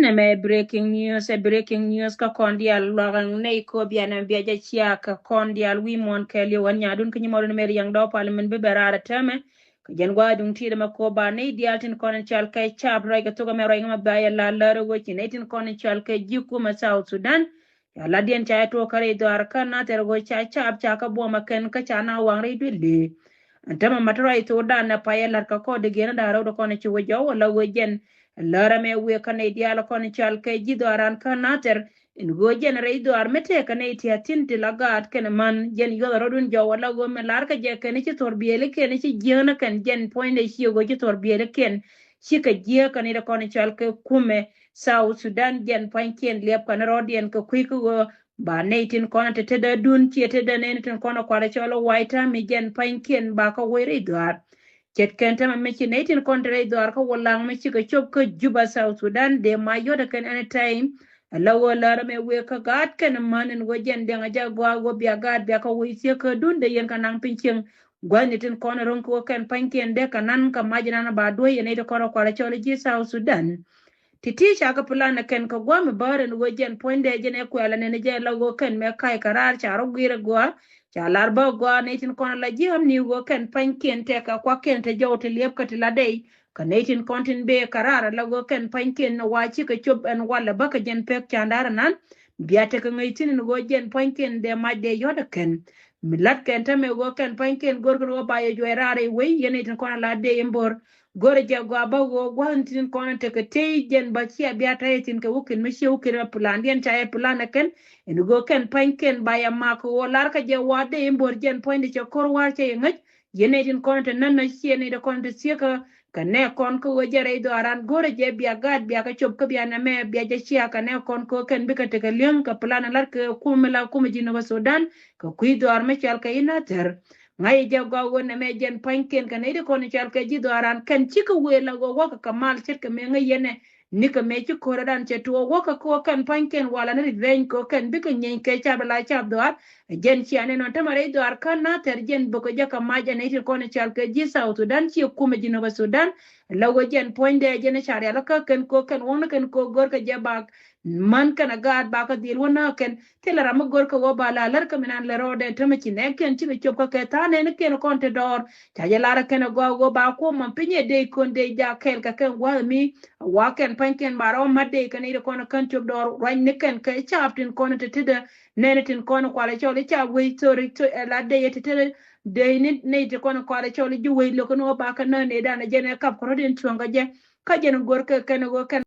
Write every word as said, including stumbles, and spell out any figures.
Nɛmɛ breaking news, ɛ breaking news kä kɔn diaal luak ɛn nɛy kɔ bianɛ bia jɛ cia kä kɔn diaal wi̱i̱ muɔ̱ɔ̱n kɛɛliw ɛn nyadun kä nyi mɔrun mɛ riɛŋ dɔɔ pal min bi bɛ raar ɛ täämɛ. Kä jɛn gua̱a̱ duŋ ti̱i̱t ɛmɛ kɔ ba nɛy diaal tin kɔn in cal kɛ cap ruac kɛ thok ɛmɛ ruac ŋä ma bia yɛ la lär ɛ ɣöö ci nɛy tin kɔn in cal kɛ ji̱ kumɛ South Sudan. Ca la diɛn ca yɛ tuɔɔk kä rɛy dhuaar kä na thɛr ɣöö ca cap ca kä buɔmɛ kɛn kä ca na waŋ rɛy duël lëë. Ɛn tämɛ mat ruac thokdan ɛ payɛ la̱t kä kɔɔt di giɛn da̱ŋ rɛw di kɔn ci wä jɔw wä la ɣöö jɛn lärä mɛ wëë kä nɛy diaal kɔn cal kɛ ji̱ dhɔaaran kä nathɛr. In ɣöö jɛn rɛy dhɔaar mi tëëk kɛ nɛy tia̱a̱ thi̱n ti la gaat kɛn man jɛn yuɔth rɔ̱dun jɔw wä la ɣöö mi la̱r kä jɛ kɛn ci thor biëëlikiɛn ci jiäŋ ni kɛn jɛn puɔ̱nydɛ ci ɣöö ci thor biëëlikiɛn. Cikɛ jiääk kɛn i̱ kɔn cal kɛ kumɛ South Sudan jɛn pua̱nykiɛn liɛp kɛn rɔ̱diɛn kɛ kui̱ kä ɣöö ba nɛy tin kɔn te te dee dun ciɛ te dee nɛy tin kɔn kualɛ cɔl wa̱i̱ ta̱a̱ mi jɛn pua̱nykiɛn ba kä wec rɛy dhɔaar. Ce̱tkɛn tämɛ mi ci nɛy tin kɔn te rɛy dhɔaar kä wä laŋ mi cikɛ cop kä Juba South Sudan dee ma yɔ̱t ɛ kɛn anytime. Ala wä lär mɛ wëë kä gaat kɛn män in wä jɛn diɛŋ a jɛ gɔaa wä bia gaat bia kä wec thiek kä dun dee yɛn kä naŋ piny cieŋ. Gua̱thni tin kɔn ro̱ŋ kɛ wä kɛn pa̱nykiɛn dee kɛ nan kɛ mac inan ba duɔ̱c yɛn nɛy ti kɔn rɔ kualɛ cɔl ji̱ South Sudan. Ti̱ti̱ ca kɛ plan ɛ kɛn kɛ gua̱a̱m ɛ bäär ɛn ɣöö jɛn puɔ̱nydɛ jɛn ɛ kuɛl ɛnɛn jɛ la ɣöö kɛn mɛ ka̱c kɛ raar ca rɔ gui̱r ɛ gɔaa. Ca lar bä gɔaa nɛy tin kɔn la ji̱ amni ɣöö kɛn pa̱nykiɛn tɛk kɛ kuakiɛn te jɔw te liɛp kä te la dɛy. Kä nɛy tin kɔn tin bëë kɛ raar la ɣöö kɛn pa̱nykiɛn ni wa cikɛ cop ɛn walɛ bä kɛ jɛn pek ca da̱r ɛnan. Bia tekɛ ŋäc thi̱n ɛn ɣöö jɛn pa̱nykiɛn dee mac dee yɔ̱t ɛ kɛn. Mi la̱t kɛn tämɛ ɣöö kɛn pa̱nykiɛn go̱rkɛ ni ɣöö ba yɛ juɔc raar i̱ wec yɛn nɛy tin kɔn la dee in bo̱r. Go̱rɛ jɛ gɔaa bä ɣöö gua̱n tin kɔn tekɛ tey jɛn bä cia bia ta̱yɛ thi̱n kɛ wä kin mi cie wä kin ɛ plan diɛn ca yɛ plan ɛ kɛn. Ɛn ɣöö kɛn pa̱nykiɛn ba yɛ mak ɣöö lar kä jɛ wa̱a̱ dee in bo̱r jɛn puɔ̱nydɛ cɛ ko̱r wa̱a̱r cɛ yɛ ŋäc. Yɛn nɛy tin kɔn te nän nä cie nɛy ti kɔn te thiekä. Kä nɛ kɔn kä ɣöö jɛ rɛy dhɔaaran go̱rɛ jɛ bia gaat bia kä cop kä bia nɛmɛ bia jɛ cia kä nɛ kɔn kä kɛn bikɛ tekɛ li̱eŋ kä plan ɛ lat kɛ kum mi la kum ji̱ nɔbä Sudan. Kä kui̱ dhɔaar mi cɔal kɛ i̱ nathɛr. Ŋa̱c jɛ gɔaa ɣöö nɛmɛ jɛn pa̱nykiɛn kɛ nɛy ti kɔn cɔal kɛ ji̱ dhɔaaran kɛn cikɛ wëë la ɣöö wäkɛ kɛ mal ce̱tkɛ mëë ŋäc yɛnɛ. Nikɛ mëë ci ko̱rä dan cɛ tuɔɔk wäkɛ kɛ ɣöö kɛn pa̱nykiɛn walɛ ni revenge kɛ ɣöö kɛn bikɛ nyieeny kɛ cap la cap dhɔaar. Jɛn cia nɛn ɔn tämɛ rɛy dhɔaar kä nathɛr jɛn bäkɛ jɛ kɛ mac ɛn nɛy ti kɔn cɔal kɛ ji̱ South Sudan ciɛ kumɛ ji̱ nɔbä Sudan. La ɣöö jɛn puɔ̱nydɛ jɛn ca rial kä kɛn kɛ ɣöö kɛn wäŋni kɛn kɛ ɣöö go̱rkɛ jɛ bak. Män kɛn a gaat bakä dhil wä nä kɛn thilɛ ram mi go̱rkɛ wä ba la lär kä mi nan lɛ rɔɔdɛ tämɛ ci nɛ kɛn cikɛ cop kä kɛ tha̱a̱n nɛn kɛn kɔn te dɔɔr. Ca jɛ lar kɛn a gɔaa wä ba kuɔm man piny ɛ dee kɔn dee ja kɛɛl kɛ kɛn gua̱a̱th mi. Wa kɛn pa̱ny kɛn ba rɔɔ mat dee kɛn i̱ kɔn kɛn cop dɔɔr ruany ni kɛn kɛ caap tin kɔn te tetdä. Nɛn tin kɔn kualɛ cɔl i̱ caap wec thori ɛ la dee te tetdä. Dee ni nɛy ti kɔn kualɛ cɔl i̱ ji̱ wec lo̱k ni wä ba kɛ nä nɛy dan jɛn ɛ kap kɛ rɔ̱diɛn cuɔ̱ŋ kɛ jɛ. Kä jɛn go̱rkɛ kɛn ɣöö kɛn